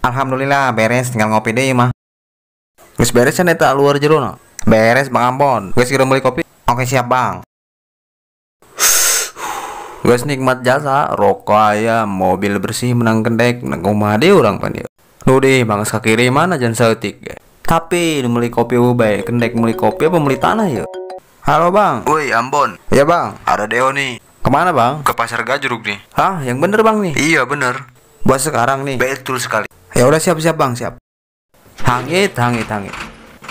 Alhamdulillah beres, tinggal ngopi deh mah. Geus beres can eta luar jerona? Beres Bang Ambon. Geus kira beli kopi. Oke siap Bang. Geus nikmat jasa, rokok aya, mobil bersih menang kendek, nang kumaha deui urang pan ieu. Nu deh bang ka kiri mana jan saeutik ge. Tapi nu meuli kopi eueuh bae, kendek meuli kopi apa meuli tanah ieu? Halo Bang. Woi Ambon. Ya Bang. Ada Deo nih. Kemana Bang? Ke pasar Gajrug nih. Hah, yang bener Bang nih? Iya bener. Buat sekarang nih. Betul sekali. Ya udah siap-siap Bang, siap. Hangit, hangit, hangit.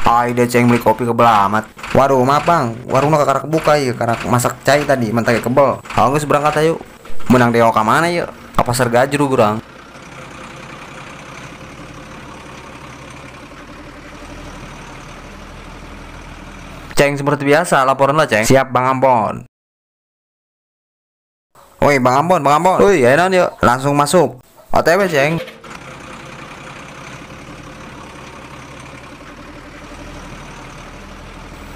Ai deh ceng beli kopi kebel amat. Waduh, maaf Bang, warungnya kakarak buka ya, karena masak cai tadi, mentah kebel. Oh, geus berangkat ayo. Menang Deo ka mana yuk? Ke pasar Gajrug urang. Ceng seperti biasa, laporan lah Ceng. Siap Bang Ambon. Woi Bang Ambon, Bang Ambon. Woi, ayo naon yuk. Langsung masuk. OTW Ceng.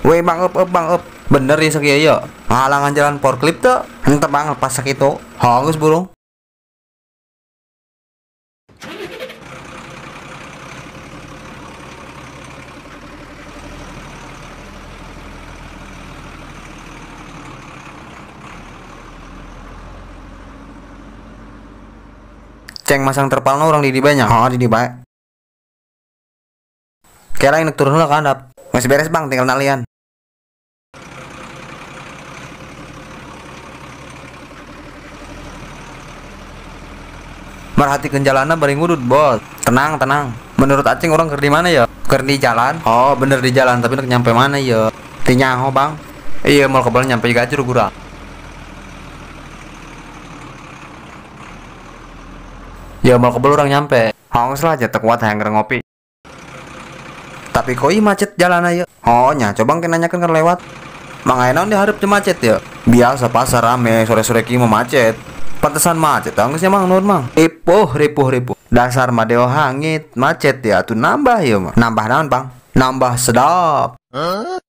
Woi Bang up, up Bang up. Bener ya sakieu ya. Halangan jalan forklift tuh. Henteu Bang pas sakitu. Geus burung. Ceng masang terpalna orang di banyak. Oh, di bae. Kira yang turun lah kandap. Masih beres Bang, tinggal nalian. Merhatikan jalanan bari ngudut, bos. Tenang, tenang. Menurut Aceng orang keur di mana ya? Keur di jalan. Oh, bener di jalan, tapi nek nyampe mana ya? Teu nyaho, Bang. Iya, mau kebal nyampe Gajrug urang. Ya mau kebel orang nyampe. Hongs lah jatuh kuat hayang ngopi. Tapi koi macet jalan aja. Oh nya coba engke nanyakeun kan lewat. Mang aya naon dihareup teu macet ya? Biasa pasar rame sore-sore kieu mah macet. Pantesan macet geus nya Mang nuhun Mang. Ripuh ripuh ripuh. Dasar Madeo hangit macet ya atuh nambah ya mah. Nambah naon Bang? Nambah sedap. Huh?